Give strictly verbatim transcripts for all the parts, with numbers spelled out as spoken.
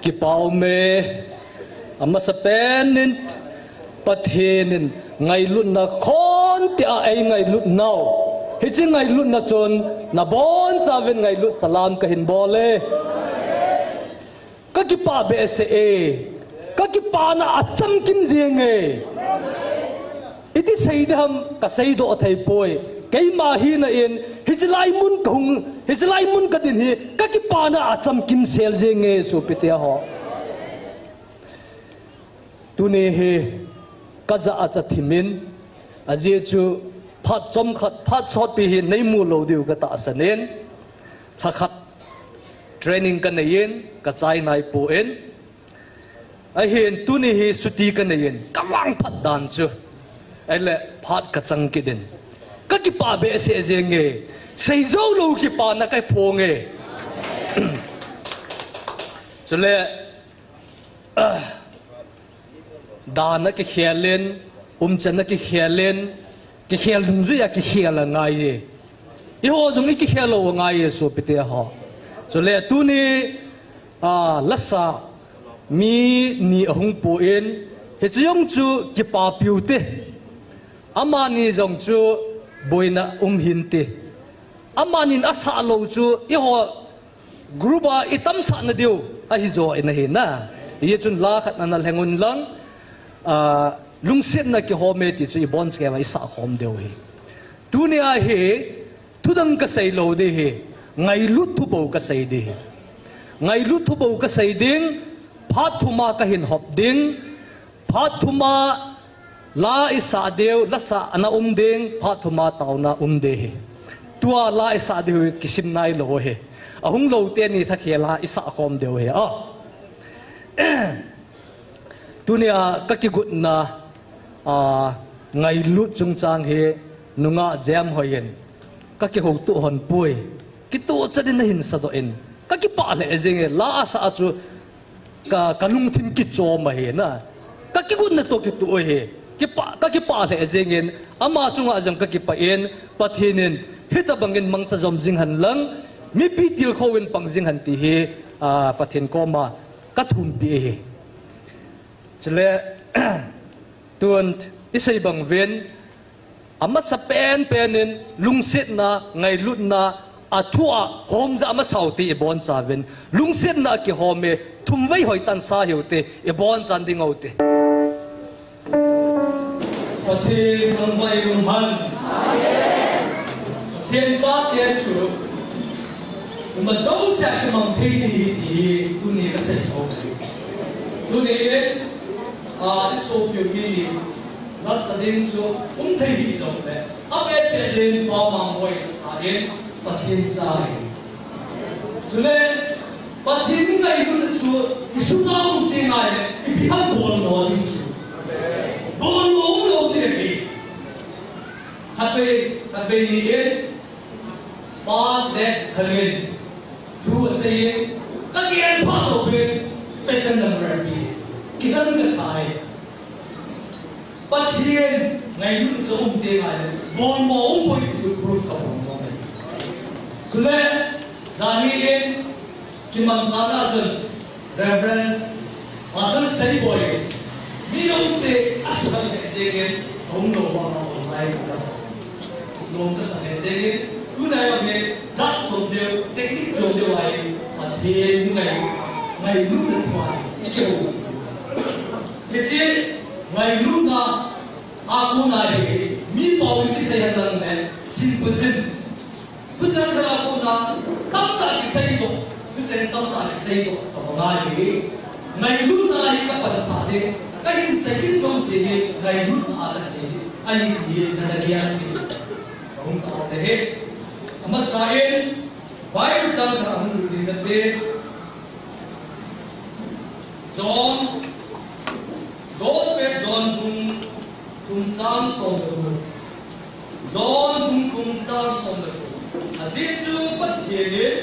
Kipa um e, amasa pen in Pathen in ngailutna khon tia ei ngailut nau. Hiche ngailutna chun nabon chauvin ngailut salam kahin bol e. Kakipah behseh e. Kakipana achamkim jing e. Iti sei ding ham kaseidoh thei poi. Keima hina in, hiche lai mun kahung, hiche lai mun kadin hi, kakipana achamkim sel jing e, sopite ho. Tuni hi, kajah a cha thim in, ajeh chu phat chomkhat, phat sotpi hi neimu lou diu katahsan in, lhakhat training kanei in, kachai nai poi. Ahin tuni hi suti kanei in, kavangphat dan chu. Ahile phat kachang kit in. Kakipah behseh jing e, seijou lou kipana kaphong e. Chule, ah, dan a kikhel in, umchan a kikhel in, kikhel dungjuia kikhel angai e. Eiho jong ikikhel lou angai e, sopite ho. Chule tuni, ah, lasa mi ni ahung pon, hiche jong chu kipapiu te. Amani jong chu boina um hinte. Amanin asah lou chu eiho group a itamsah nadiu ahijo in ahi na. Hijeh chun la khat ana lheng un lang, ah, lungsetna kihom e ti chu ibonchauva isah khom diu ahi. Tunia hi thudang kasei lou ding ahi, ngailut thubou kasei ding ahi. Ngailut thubou kasei ding, phat thuma kahin hop ding, phat thuma la isah diu, lasah ana um ding, phat thuma taona um ding ahi. Tua la isah diu kisim nailou ahi. Ahung lou teni thakhel a isah khom diu ahi. Ah. Tunia kakigotna, ah, ngailut chungchang hi nungah jam hoi in kakihoutoh hon poi. Kitoh chan in nahin sadoh in. Kakipah lheh jing e, la asah chu ka, kalungthim kichom ahi na. Kakigotna toh kitoh ahi. Kipa, kakipah lheh jing in, ama chunga jong kakipah in, Pathen in hitobang in mangcha jom jing hen lang, mipi tilkhou in pang jing hen ti hi, ah, Pathen koma kathumpi ahi. Chule, tun isei bang uvin, amasa penpen in lungsetna, ngailutna, athu a homja amasa u te ibonchauvin, lungsetna akihom e, thumvei hoitah in sa hiu te, iboncha ding u te. Pathen thangvah in umhen. Pathen chate chu ima jouse a kimang thei ding ahi ti tuni kasei thou ahi. Tuni, ah, isopiu mi ni lasa ding chu um thei hijongle, apetpet in Pa Mangboi lasa in Pathen cha ahi. Chule, Pathen ngailutna chu isunga um teng ahile, ipi ham bolmo ding chu. Bolmo umlou ding ahi. Khatvei, khatvei ni in, Pa Let Khalin thu asei in, kagel phat louvin, special number ape. Kidan kasa e. Pathen ngailutna chu um teng ahile, bolmo umpoi ti chu proof kabol nom e. Chule, janhi in, kimangchan a chun, Reverend Pastor Seiboi, mi jouse asuhhat lheh jengin, ahung lou vang a online a, lom kasa lheh jengin, tunai a mi jat chom deu, technique chom deu ahi, Pathen ngai, ngailutna thu ahi, ikihou. Hiche ngailutna a kona hi, mi pao in kisei hen lang le, symposium. Thucheng khat a kona, tamtah kisei toh, thucheng tamtah kisei toh, kabang ahi. Ngailutna hi kapansah ding, kahin sei ding jouse hi, ngailutna a kasei ding, ahi ti hi, nana gel ding. Kahung tao te hi. Amasa in, Bible chang khat hung lut ding kate. John, Gospel John bung thum chang som le gup. John bung thum chang som le gup. Ajeh chu Pathen in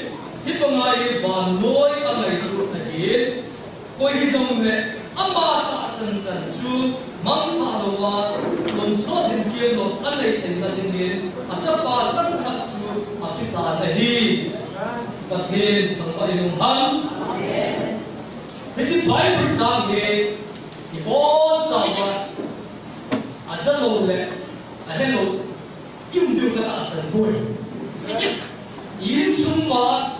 hibanga hi vannoi angailhut ahin, koi hijongle ama tahsan chan chu mangthah louva, tonsot hinkho lou anei theina dingin achapa changkhat chu apetan ahi. Pathen thangvah in umhen. Hiche Bible chang hi ibonchauva aja lou le ahe lou i um diu katahsan poi. Insung uva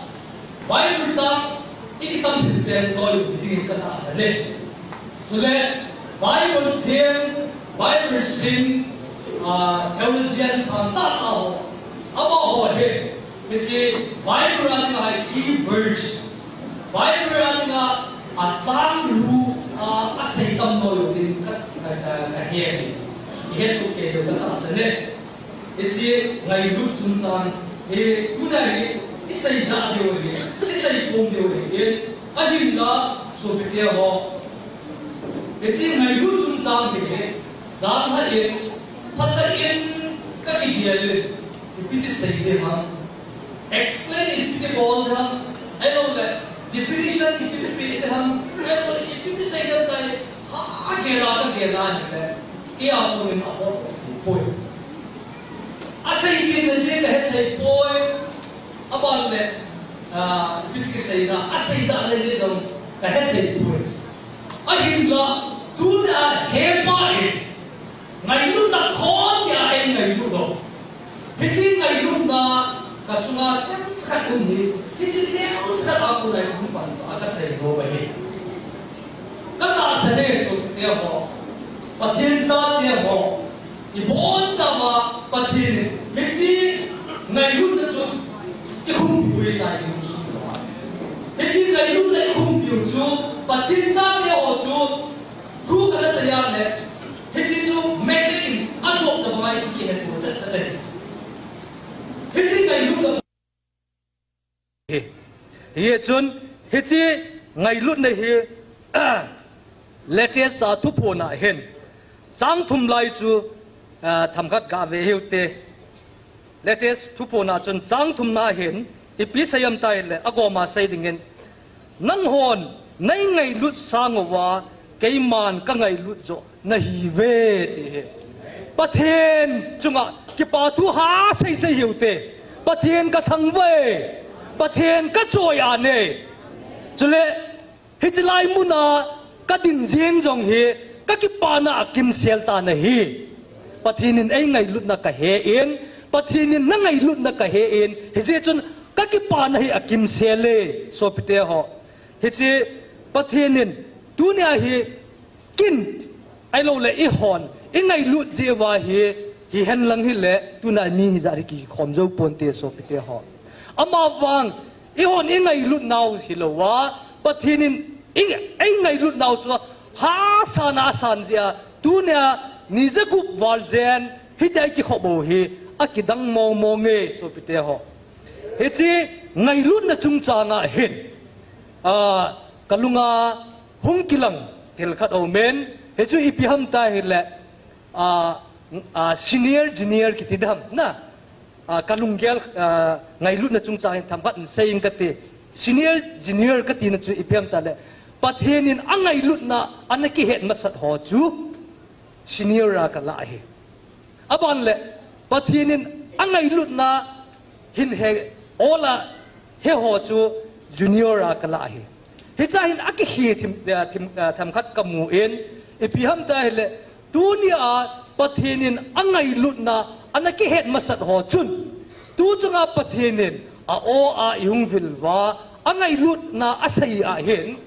Bible chang ikitam thil pen loi u dingin katahsan e. Chule Bible thiem, Bible sim, ah, theologian sangtah tah ho, amaho hi, hiche Bible a dinga key verse, Bible a dinga achang lu a, asei tam loi u ding ka, ka, ka, kahe. Ihe soh kei lou katahsan e. Hiche ngailut chungchang hi, tuna hi, isei jah diu ahi, isei pom diu ahi, ahinla, sopite ho. Hiche ngailut chungchang hi, janglhah in, phatah in, kakigel in, ipi ti sei ding ham. Explain ipi ti bol ding ham. Ahilouleh, definition ipi ti pe ding ham. Ahilouleh, ipi ti sei ding tai, a, agel a, kagel a hile. Kei a pon in abol poi. Asei jing le jing kahe thei poi. Aban le, ah, ipi ti kiseina, asei jah le jing jong kahe thei poi. Ahinla, tuna hepa in, ngailutna khon dia eingailut u. Hiche ngailutna kasunga teng chakhat um hi, hiche teng chakhat a kona hung pansah a kasei nom ahi. Katahsan e sopite ho, Pathen chate ho, ibonchauva Pathen in hiche ngailutna chu ikhumpiu ahitai, insung uva. Hiche ngailutna ikhumpiu chu Pathen chate ho chu, thu kana sei a le, hiche chu magnet in ajop tabang a ikihet u chetchet ahi. Hiche ngailutna hi, hichun, hiche ngailutna hi, latest a thuphon a hin, chang thum lai chu, ah, themkhat gave hiu te. Latest thuphon a chun chang thumna hin, ipi sei ham tile, agom a sei dingin, nanghon neingailut sang uva, keiman kangailut joh nahiuve, ti hi. Pathen chunga kipa thu ha sei sei hiu te. Pathen kathangvah e, Pathen kachoi-at e. Chule, hiche lai muna kadin jeng jong hi, kakipana akimsel tan ahi. Pathen in eingailutna kahe in, Pathen in nangailutna kahe in, hijeh chun kakipana hi akimsel e, sopite ho. Hiche Pathen in tunia hi kin, ahilouleh eihon ingailut jeh uva hi, hihen lang hile, tuna mi hijat hi kikhom jou ponte sopite ho. Amavang, eihon ingailut nau hilouva, Pathen in ei, eingailut nau chu hasan a asan jeh a, tunia ni jagup val jen, hitia ikikhop u hi, akidang mong mong e sopite ho. Hiche ngailutna chungchang a hin, ah, kalunga hung kilang thil khat aumin, hichu ipi ham tile, ah, ah, senior, junior kiti ding ham, na, ah, kalunggel, ah, ngailutna chungchang in themkhat in sei inge kati, senior, junior katina chu ipi ham tile, Pathen in angailutna ana kihet masat ho chu senior a kalah ahi. Aban le, Pathen in angailutna hin he, ol a he ho chu junior a kalah ahi. Hichea hin akihe thim, eh, thim, eh, themkhat kamu in, ipi ham tile, tunia Pathen in angailutna ana kihet masat ho chun, tu chunga Pathen in a-o a ihung vil uva, angailutna asei a hin,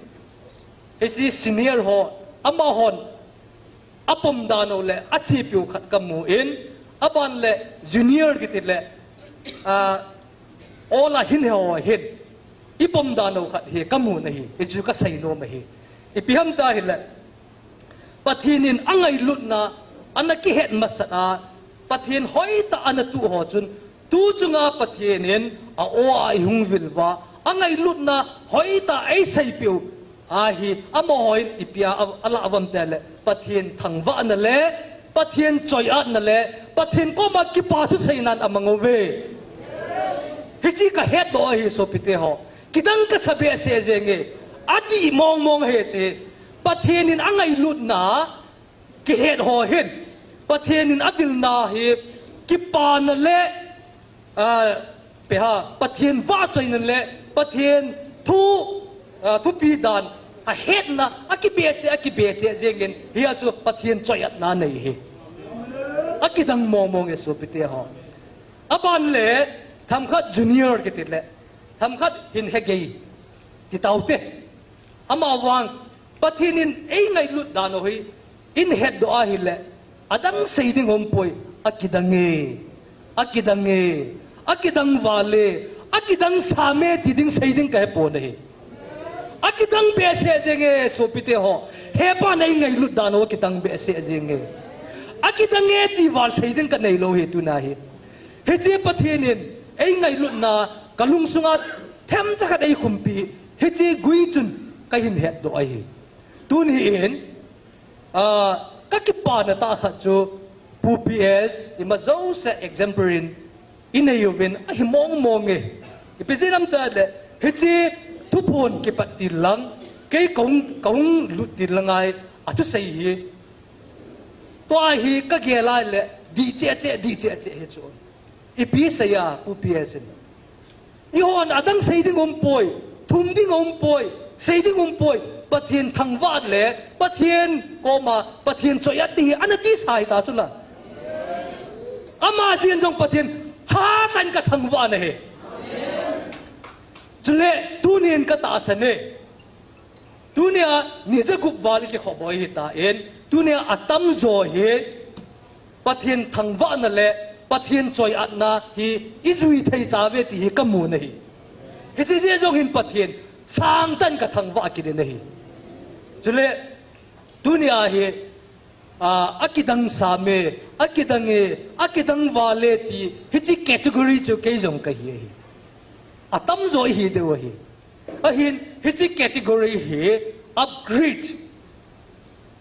hiche senior ho, amahon apom dan u le achepiu khat kamu in, aban le junior kiti le, ah, ol a hin he ho hin, ipom dan u khat hi kamu nahi, hichu kasei nom ahi. Ipi ham tile, Pathen in angailutna ana kihet masat a, Pathen hoitah a ana tuh ho chun, tu chunga Pathen in a-o a ihung vil uva, angailutna hoitah a eiseipeh u ahi, amaho hin ipi a, a, alah uvam tile, Pathen thangvahna le, Pathen choi-atna le, Pathen koma kipa thuseina in amang uve. Hiche kahetdoh ahi sopite ho. Kidang kasa behseh jenge. Adih mong mong ahi hiche. Pathen in angailutna kihet ho hin, Pathen in avilna hi kipana le, ah, ipi ham, Pathen vahchoina le, Pathen thu, ah, thupi dan, Ahetna, akibehseh, akibehseh jengin, hia chu Pathen choiatna nei hi. Akidang mong mong e sopite ho. Aban le, themkhat junior kiti le, themkhat hin hegei, ti taute. Amavang, Pathen in eingailut dan u hi, ihetdoh ahile, adang sei ding umpoi, akidang e, akidang e, akidang val e, akidang sam e, ti ding sei ding kahepon ahi. Akidang behseh jenge, sopite ho. Hepan eingailut dan u akidang behseh jenge. Akidang e ti val sei ding kaneilou hi tuna hi. Hiche Pathen in eingailutna kalungsunga themcha khat eikhumpi. Hiche gui chun kahin hetdoh ahi. Tuni in, ah, kakipana tah khat chu Pu P S, ima jouse example in inei uvin ahi mong mong e. Ipi jeh ham itile, hiche thuphon kipat til lang, kei kahung, kahung lut til lang ahi, athusei hi. Tua hi kagel a le, dih cheh cheh, dih cheh cheh hi chu. Ipi seiya, Pu P S in. Eihon adang sei ding umpoi, thum ding umpoi, sei ding umpoi, Pathen thangvah le, Pathen koma, Pathen choiat ding hi, ana tisa hita chula. Ama jeh in jong Pathen hatah in kathangvah nahi. Chule, tunin katahsan e. Tunia ni jagup val ikikhoh boi hitan, tunia atamjo hi Pathen thangvahna le Pathen choiatna hi ijui thei tauve ti hi kamu nahi. Hiche jeh jong hin Pathen sangtah in kathangvah kit nahi. Chule, tunia hi, ah, akidang sam e, akidang e, akidang val e ti, hiche category chu kei jong kahi ahi. Atamjo ihi diu ahi. Ahin, hiche category hi upgrade,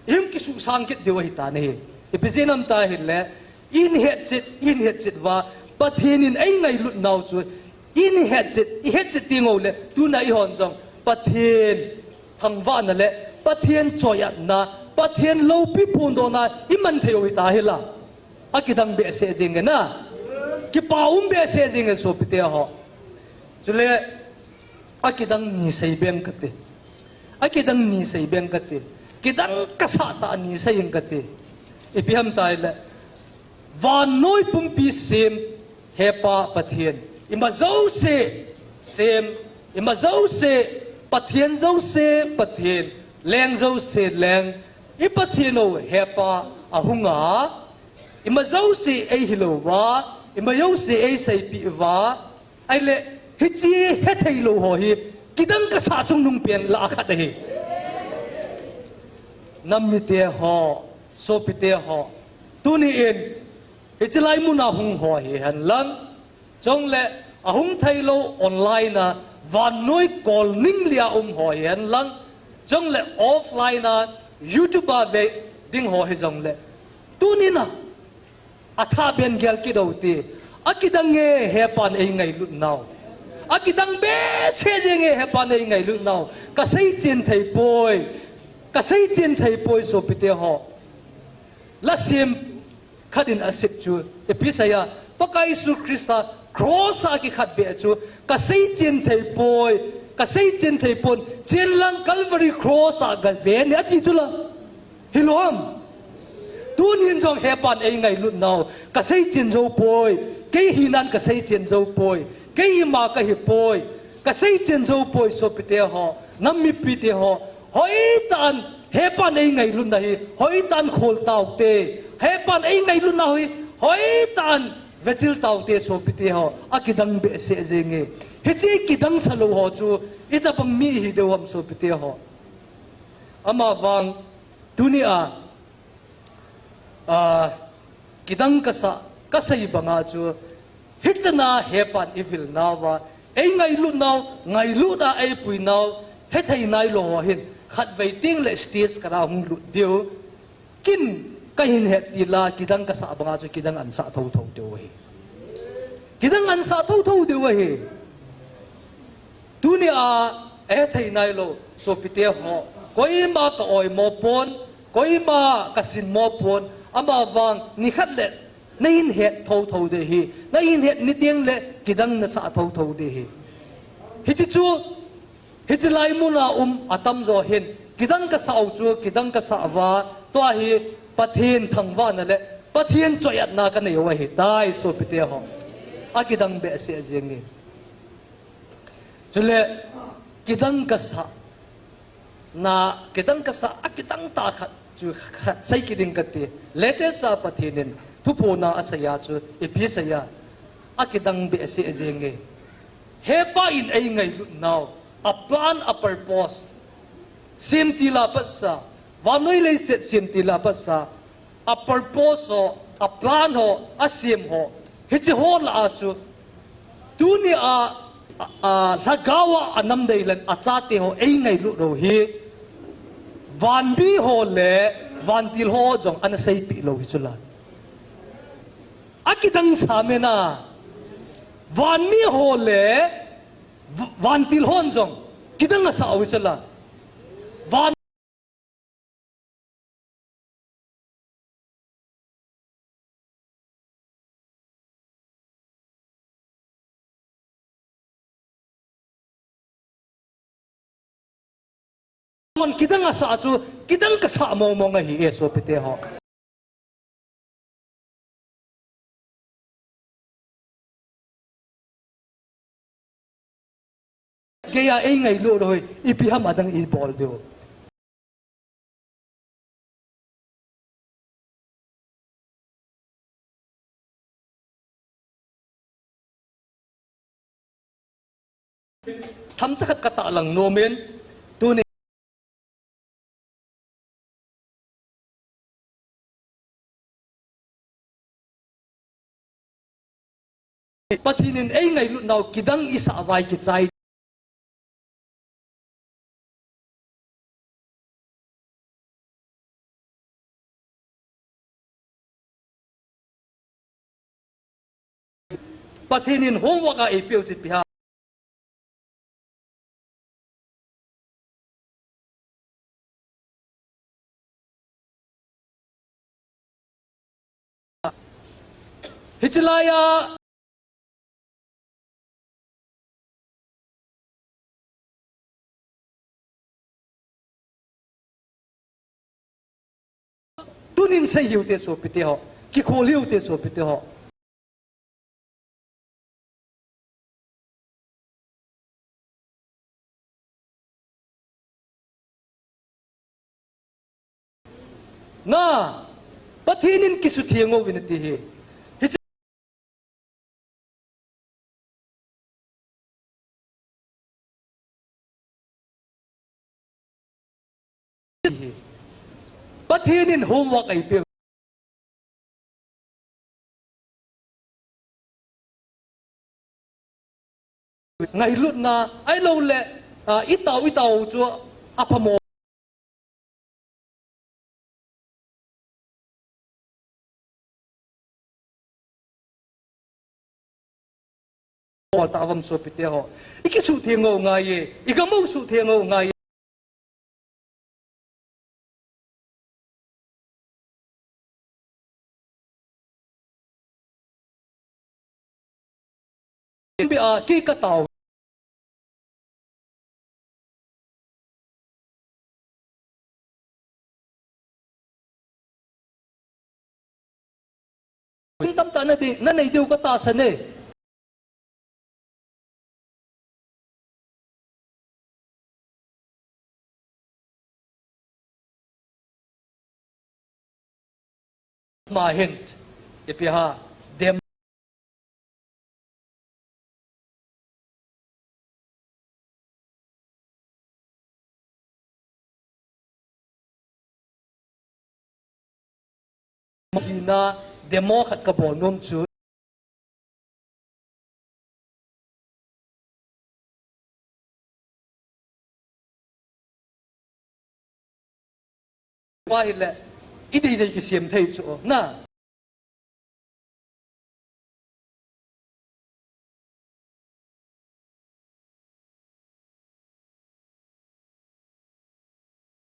ihung kisuhsang kit diu ahitan ahi. Ipi jeh ham itile, ihin hetchet, ihin hetchet uva, Pathen in eingailut nau chu, ihin hetchet, ihetchet tengule, tuna eihon jong, Pathen thangvahna le, Pathen choiatna, Pathen loupi phondohna, iman thei u hita hila. Akidang behseh jenge na. Kipa um behseh jenge sopite ho. Chule, akidang ni sei beng kate. Akidang ni sei beng kate. Kidang kasah tah ni sei ing kate. Ipi ham itile, vannoi pumpi sem Hepa Pathen, ima jouse sem, ima jouse, Pathen jouse Pathen, leng jouse leng, i Pathen u Hepa ahung a, ima jouse eihil uva, ima jouse eiseipeh uva, ahile, hiche hethei lou ho hi, kidang kasah chungnung pen lah a khat ahi. Nam mite ho, sopite ho, tuni in, hiche lai muna hung ho hihen lang, chule ahung theilou online a, vannoi kolning lia um ho hihen lang, chule offline a, YouTube a ve ding ho hijongle, tunin a, athah ben gel kit u hite. Akidang e Hepan eingailut nau. Akidang behseh jenge Hepan eingailut nau. Kasei chen thei poi. Kasei chen thei poi sopite ho. Lasem khat in asep chu, ipi seiya, Pakai Jesu Christa cross a kikhat beh chu, kasei chen thei poi, kasei chen thei pon, chen lang Calvary cross a gave ni ati chula. Hilou ham. Tunin jong Hepan eingailut nau, kasei chen jou poi, kei hinan kasei chen jou poi, kei ima kahi poi, kasei chen jou poi sopite ho, nam mipite ho, hoitah in Hepan eingailut na hi, hoitah in khol taute, Hepan eingailut nau hi, hoitah in vechil taute sopite ho, akidang behseh jenge. Hiche kidang salou ho chu, itobang mi ihi diu ham sopite ho. Amavang, tunia, ah, kidang kasah, kasei banga chu, hichana Hepan eivil nauva, eingailut nau, ngailut a eipui nau, hethei nailou ho hin, khatvei tengle stage kana hung lut diu. Kin kahin het tila, kidang kasah banga chu kidang ansah thotho diu ahi. Kidang ansah thotho diu ahi. Tunia, eh, thei nailou, sopite ho. Koima ka-oimo pon, koima kasinmo pon, amavang nikhat le nahin het thotho ding ahi, nahin het ni tengle kidang nasah thotho ding ahi. Hiche chu, Hiche lai muna um atamjo hin, kidang kasah u chu, kidang kasah uva, tua hi Pathen thangvahna le Pathen choiatna kanei u ahitai, sopite ho. Akidang behseh jenge. Chule, kidang kasah na, kidang kasah, akidang tah khat chu khat sei kit ding kati. Latest a Pathen in thuphona asei a chu, ipi asei a, akidang behseh jenge. Hepa in eingailut nau, a plan, a purpose, semtil a patsa, vannoi leiset semtil a patsa, a purpose ho, a plan ho, asem ho, hiche ho lah a chu, tuni a, a, a, lhagao a anam deilen achate ho eingailut u hi, vanmi ho le vantil ho jong ana seipeh lou hi chu la. Akidang sa mena, vanmi ho le v-, vantil hon jong kidang asah u hi chu la. Van Mon kidang asah chu, kidang kasah mong mong ahi e, sopite ho. Kei a eingailut u hi, ipi ham adang ibol diu. Themcha khat katahlang nom in, tuni Pathen in eingailut nau kidang isah uva kichai. Pathen in homework a eipeh u chu ipi ham. Hiche lai a Tunin sei hiu te sopite ho, kikhol hiu te sopite ho. Na, Pathen in kisutheng uvin ati hi. Hiche Pathen in homework eipeh. Ngailutna, ahilouleh, ah, itao, itao chu aphamo. Bol ta avam sopite ho. Ikisuhtheng u ngai e, igam u suhtheng u ngai e. Bia kei katao. Tamtah na di, nanei diu katahsan e. Ama hin, ipi ham, dem. Hina demo khat kabol nom chu. Tua hileh, idei dei kisem thei chu, na.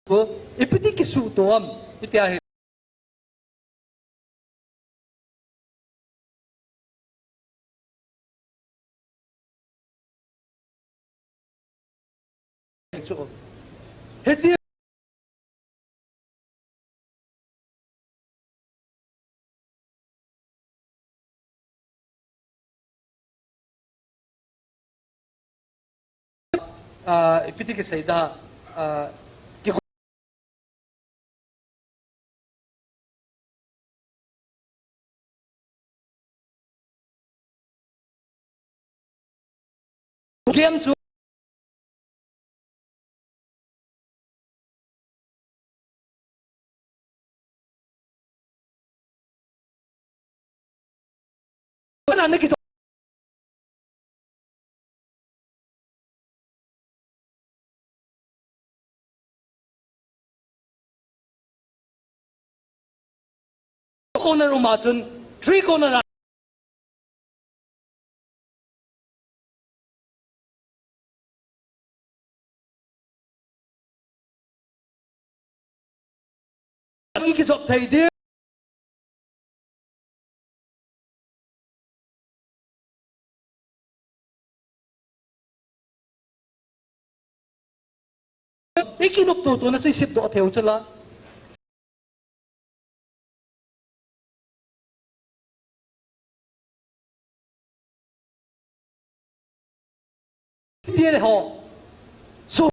Ko, ipi ti kisuhto ham, iti ahi. Chu. Hiche ah, ipi ti kisei da, ah, ki game chu Kana na kicho. Corner uma chun, three corner a. Ani kijop thei ding. I kinop toto na chu i sip doh thei u chu la. Ti le ho. So.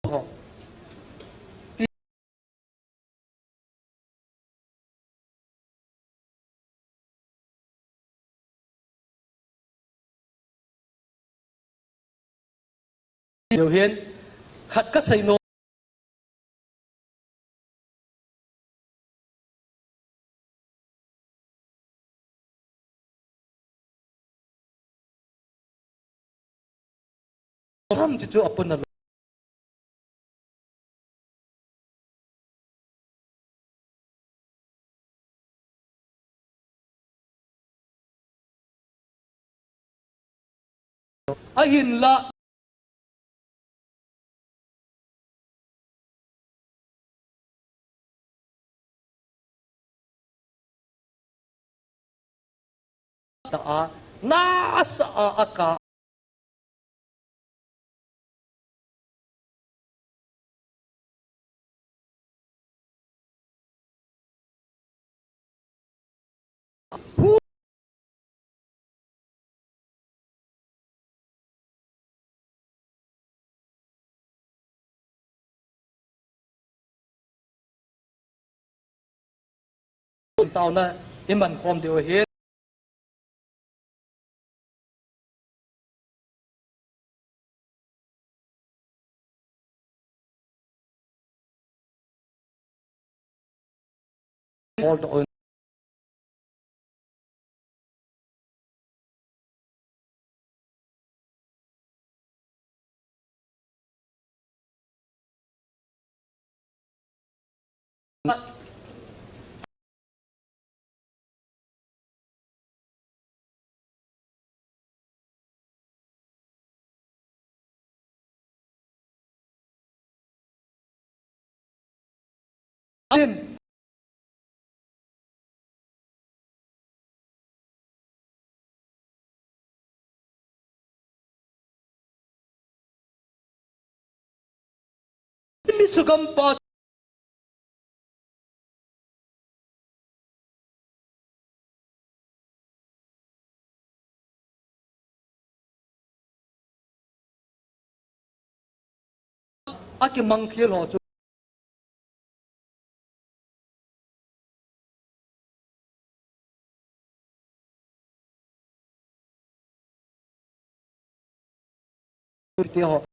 Ho. Ti. Leu hen, khat ka sei nom. Ham chu chu a pun na lo. Ahinla. Ta a, nasa a, a ka. Taona i man khom diu ahi. Hold on. Amen. Mi sugam pa. Akimang khel ho chu. Ti ho.